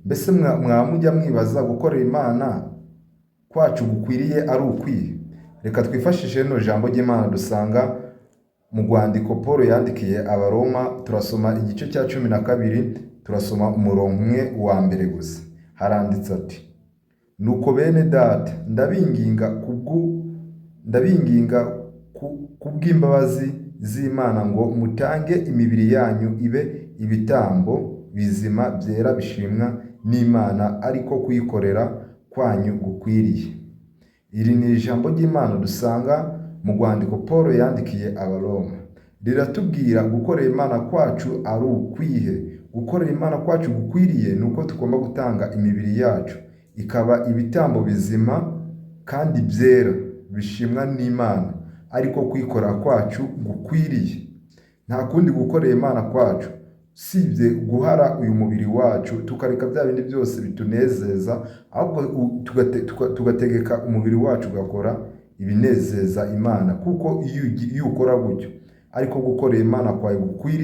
Mbese mwaba mujya mwibaza gukorera Imana kwacu gukwiriye ari ukwiye? Reka twifashishe rino jambo ry'Imana dusanga mu rwandiko Paul yandikiye Abaroma. Turasoma igice cya 12, turasoma umurongo umwe wa mbere gusa. Haranditse ati: "Nuko bene Data, ndabinginga kubw'imbabazi z'Imana ngo mutange imibiri yanyu ibe ibitambo bizima, byera, bishimwa n'Imana, ariko kuyikorera kwanyu gukwiriye." Iri ni ijambo ry'Imana dusanga mu rwandiko Paul yandikiye Abaroma. Riratubwira gukorera Imana kwacu ari ukwihe. Gukorera Imana kwacu gukwiriye ni uko tugomba gutanga imibiri yacu ikaba ibitambo bizima kandi byera, bishimwa n'Imana, ariko kwikorera kwacu gukwiriye. Nta kundi gukorera Imana kwacu usibye guhara uyu mubiri wacu, tukareka bya bindi byose bitunezeza, ahubwo tugategeka umubiri wacu ugakora ibinezeza Imana, kuko iyo ukora gutyo ariko gukorera Imana kwawe gukwiriye.